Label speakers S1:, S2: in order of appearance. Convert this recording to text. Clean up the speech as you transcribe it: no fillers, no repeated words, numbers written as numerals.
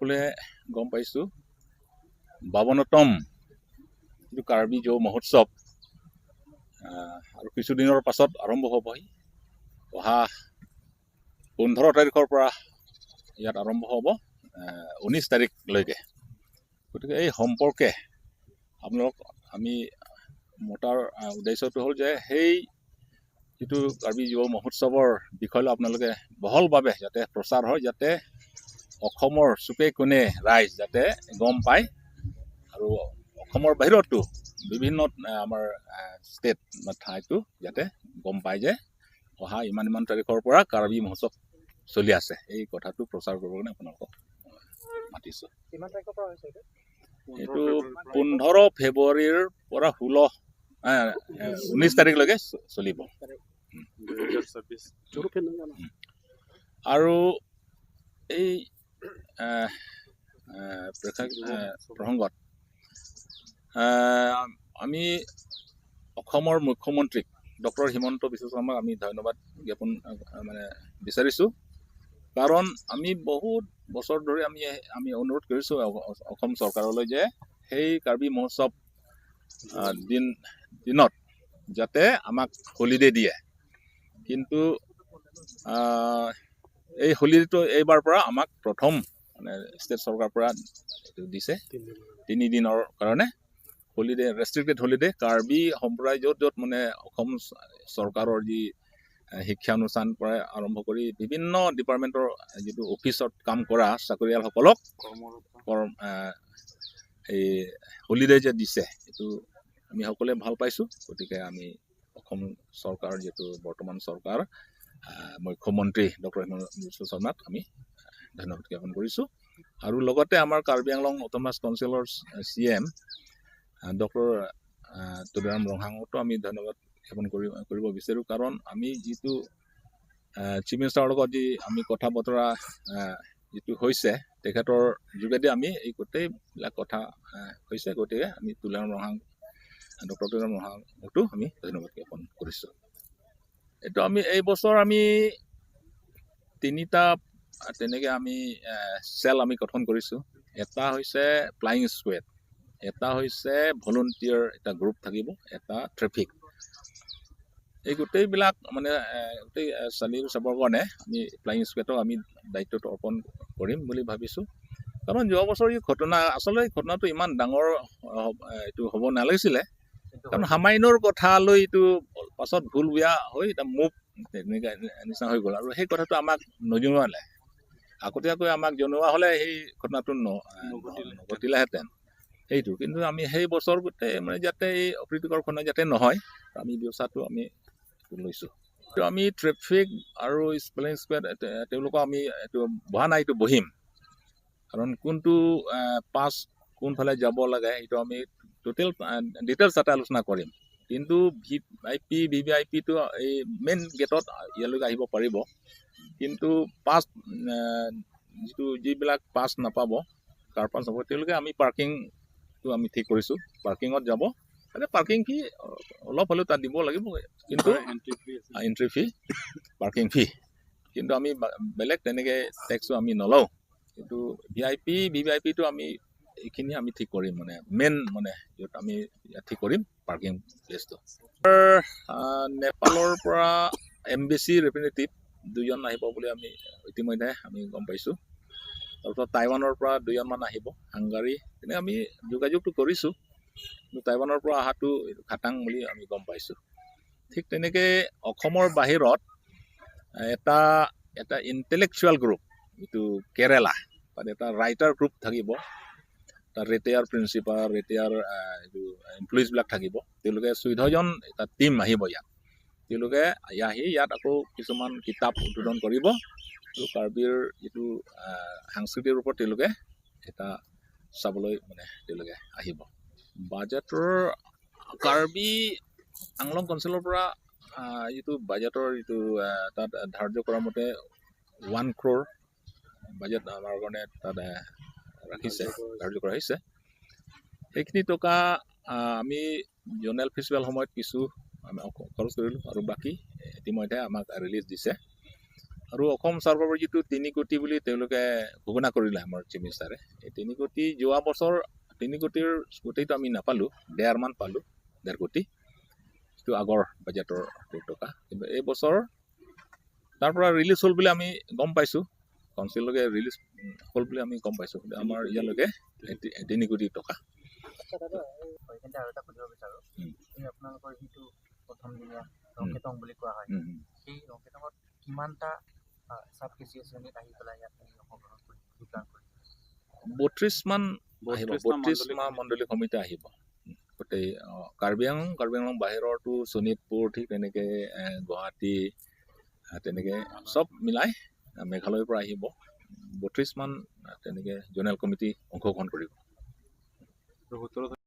S1: সকলোৱে গম পাইছোঁ, 52তম যিটো কাৰ্বি যৌ মহোৎসৱ আৰু কিছুদিনৰ পাছত আৰম্ভ হ'বহি। অহা 15 তাৰিখৰ পৰা ইয়াত আৰম্ভ হ'ব 19 তাৰিখলৈকে। গতিকে এই সম্পৰ্কে আপোনালোক আমি মতাৰ উদ্দেশ্যটো হ'ল যে সেই যিটো কাৰ্বি যুৱ মহোৎসৱৰ বিষয়লৈ আপোনালোকে বহলভাৱে যাতে প্ৰচাৰ হয়, যাতে অসমৰ চুকে কোণে ৰাইজ যাতে গম পায় আৰু অসমৰ বাহিৰতো বিভিন্ন আমাৰ ষ্টেট বা ঠাইতো যাতে গম পায় যে অহা ইমান ইমান তাৰিখৰ পৰা কাৰ্বি মহোৎসৱ চলি আছে। এই কথাটো প্ৰচাৰ কৰিবৰ কাৰণে আপোনালোকক মাতিছোঁ।
S2: কিমান তাৰিখৰ পৰা হৈছে এইটো?
S1: এইটো 15 ফেব্ৰুৱাৰীৰ পৰা 16, 19 তাৰিখলৈকে চলিব।
S3: 2026।
S1: আৰু এই প্ৰসংগত আমি অসমৰ মুখ্যমন্ত্ৰীক ডক্টৰ হিমন্ত বিশ্ব শৰ্মাক আমি ধন্যবাদ জ্ঞাপন মানে বিচাৰিছোঁ। কাৰণ আমি বহুত বছৰ ধৰি আমি অনুৰোধ কৰিছোঁ অসম চৰকাৰলৈ যে সেই কাৰ্বি মহোৎসৱ দিনত যাতে আমাক হলিডে দিয়ে। কিন্তু এই হলিডেটো এইবাৰ পৰা আমাক প্ৰথম মানে ষ্টেট চৰকাৰৰ পৰা এইটো দিছে, 3 দিনৰ কাৰণে হলিডে, ৰেষ্ট্ৰিক্টেড হলিডে। কাৰ্বি সম্প্ৰদায় য'ত য'ত মানে অসম চৰকাৰৰ যি শিক্ষা অনুষ্ঠান পৰা আৰম্ভ কৰি বিভিন্ন ডিপাৰ্টমেণ্টৰ যিটো অফিচত কাম কৰা চাকৰিয়ালসকলক কৰ্ম এই হলিডে যে দিছে, এইটো আমি সকলোৱে ভাল পাইছোঁ। গতিকে আমি অসম চৰকাৰ, যিটো বৰ্তমান চৰকাৰ, মুখ্যমন্ত্ৰী ডক্টৰ হিমন্ত বিশ্ব শৰ্মাক আমি ধন্যবাদ জ্ঞাপন কৰিছোঁ। আৰু লগতে আমাৰ কাৰ্বি আংলং অট'নমাছ কাউন্সিলৰ চি এম ডক্টৰ তুলিৰাম ৰংহাঙতো আমি ধন্যবাদ জ্ঞাপন কৰিব বিচাৰোঁ। কাৰণ আমি যিটো চিফ মিনিষ্টাৰৰ লগত যি আমি কথা বতৰা যিটো হৈছে, তেখেতৰ যোগেদি আমি এই গোটেইবিলাক কথা হৈছে। গতিকে আমি তুলিৰাম ৰংহাং, ডক্টৰ তুলিৰাম ৰংহাঙতো আমি ধন্যবাদ জ্ঞাপন কৰিছোঁ। এইটো আমি এই বছৰ আমি তিনিটা তেনেকৈ আমি চেল আমি গঠন কৰিছোঁ। এটা হৈছে ফ্লাইং স্কুৱেড, এটা হৈছে ভলণ্টিয়াৰ এটা গ্ৰুপ থাকিব, এটা ট্ৰেফিক। এই গোটেইবিলাক মানে গোটেই চালি চাবৰ কাৰণে আমি ফ্লাইং স্কুৱেডক আমি দায়িত্বটো অৰ্পণ কৰিম বুলি ভাবিছোঁ। কাৰণ যোৱা বছৰ এই ঘটনা, আচলতে এই ঘটনাটো ইমান ডাঙৰ এইটো হ'ব নালাগিছিলে। কাৰণ সামান্যৰ কথা লৈ এইটো পাছত ভুল বেয়া হৈ এটা মুভ তেনেকুৱা নিচিনা হৈ গ'ল। আৰু সেই কথাটো আমাক নজনোৱালে। আগতীয়াকৈ আমাক জনোৱা হ'লে সেই ঘটনাটো নঘটিলেহেঁতেন সেইটো। কিন্তু আমি সেই বছৰ গোটেই মানে যাতে এই অপ্ৰীতিকৰ ঘটনা যাতে নহয়, আমি ব্যৱস্থাটো আমি লৈছোঁ। তো আমি ট্ৰেফিক আৰু ফ্লাইং স্কুৱেড তেওঁলোকক আমি এইটো বহা নাই, এইটো বহিম। কাৰণ কোনটো পাছ কোনফালে যাব লাগে, সেইটো আমি টোটেল ডিটেইলছ তাতে আলোচনা কৰিম। কিন্তু ভি আই পি, ভি ভি আই পিটো এই মেইন গেটত ইয়ালৈকে আহিব পাৰিব। কিন্তু পাছ যিটো যিবিলাক পাছ নাপাব, কাৰ পাছ হ'ব, তেওঁলোকে আমি পাৰ্কিংটো আমি ঠিক কৰিছোঁ। পাৰ্কিঙত যাব, তাতে পাৰ্কিং ফি অলপ হ'লেও তাত দিব লাগিব। কিন্তু এণ্ট্ৰি ফি, পাৰ্কিং ফি, কিন্তু আমি বেলেগ তেনেকৈ টেক্সো আমি নলওঁ। কিন্তু ভি আই পি, ভি ভি আই পিটো আমি এইখিনি আমি ঠিক কৰিম, মানে মেইন মানে য'ত আমি ইয়াত ঠিক কৰিম পাৰ্কিং প্লেচটো। নেপালৰ পৰা এম্বেচি ৰিপ্ৰেজেণ্টেটিভ দুজন আহিব বুলি আমি ইতিমধ্যে আমি গম পাইছোঁ। তাৰপিছত টাইৱানৰ পৰা দুজনমান আহিব, হাংগাৰী, তেনেকৈ আমি যোগাযোগটো কৰিছোঁ। কিন্তু টাইৱানৰ পৰা অহাটো এইটো খাটাং বুলি আমি গম পাইছোঁ। ঠিক তেনেকৈ অসমৰ বাহিৰত এটা এটা ইণ্টেলেকচুৱেল গ্ৰুপ, যিটো কেৰেলা, তাত এটা ৰাইটাৰ গ্ৰুপ থাকিব। তাত ৰিটায়াৰ প্ৰিন্সিপাল, ৰিটায়াৰ এইটো এমপ্লয়িজবিলাক থাকিব। তেওঁলোকে 14জন এটা টীম আহিব ইয়াত। তেওঁলোকে আহি ইয়াত আকৌ কিছুমান কিতাপ উদ্বোধন কৰিব আৰু কাৰ্বিৰ যিটো সাংস্কৃতিৰ ওপৰত তেওঁলোকে এটা চাবলৈ মানে তেওঁলোকে আহিব। বাজেটৰ কাৰ্বি আংলং কাউন্সিলৰ পৰা যিটো বাজেটৰ যিটো তাত ধাৰ্য কৰা মতে 1 ক্ৰ'ৰ বাজেট আমাৰ কাৰণে তাত ৰাখিছে, ধাৰ্য কৰা হৈছে। সেইখিনি টকা আমি জ'নেল ফেষ্টিভেল সময়ত কিছু আমি খৰচ কৰিলোঁ আৰু বাকী ইতিমধ্যে আমাক ৰিলিজ দিছে। আৰু অসম চৰকাৰৰ যিটো 3 কোটি বুলি তেওঁলোকে ঘোষণা কৰিলে আমাৰ চিফ মিনিষ্টাৰে, এই 3 কোটি, যোৱা বছৰ 3 কোটিৰ গোটেইটো আমি নাপালোঁ, ডেৰমান পালোঁ, 1.5 কোটি, যিটো আগৰ বাজেটৰ টকা। কিন্তু এই বছৰ তাৰ পৰা ৰিলিজ হ'ল বুলি আমি গম পাইছোঁ, কাউন্সিললৈকে ৰিলিজ হ'ল বুলি আমি গম পাইছোঁ। কিন্তু আমাৰ ইয়ালৈকে 3 কোটি টকা।
S2: আচ্ছা দাদা, এইখিনিতে আৰু এটা সুধিব বিচাৰোঁ। এই আপোনালোকৰ যিটো প্ৰথম দিনীয়া ৰংকেটং বুলি কোৱা হয়, সেই ৰংকেটঙত কিমানটা চাব কেচিএছ ইউনিট আহি পেলাই ইয়াত আহি অংশগ্ৰহণ কৰি যোগদান কৰি?
S1: 32 মান আহিব।
S3: 32টা
S1: 32
S3: মাণ্ডলিক।
S1: মান মণ্ডলী সমিতি আহিব গোটেই কাৰ্বি আংলং, কাৰ্বি আংলং বাহিৰৰতো শোণিতপুৰ, ঠিক তেনেকৈ গুৱাহাটী, তেনেকৈ চব মিলাই মেঘালয়ৰ পৰা আহিব 32 মান, তেনেকৈ জ'নেল কমিটি অংশগ্ৰহণ কৰিব।
S3: আৰু 17